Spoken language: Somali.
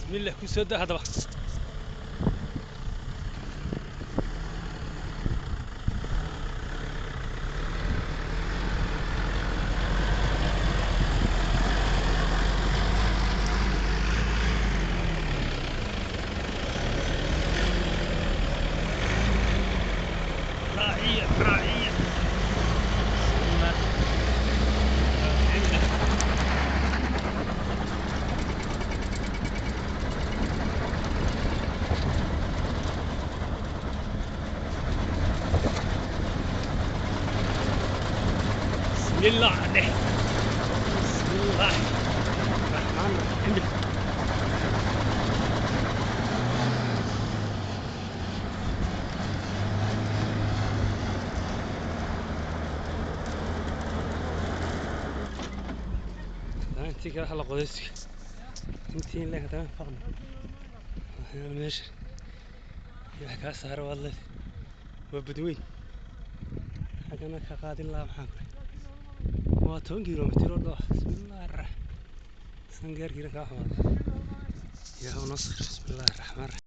Bismillah, ku soo daa haddaba. Raaciya, raaciya. Bismillah. Raaciya. بسم الله عليه، بسم الله الرحمن الرحيم. Intii kale hala qodaysiga intii in leeg haddana faqna meesha iyo wax kaa saara waad leed. Waa badweyn xaggana ka qaadin lahaa. Maxaan kule, waa 10 kilomitir oo dhoox. Bismillahi raxmaan, sangaarkiina kaa xumaaday. Ilaahu noo sakhir. Bismillahi raxmaan raxiim.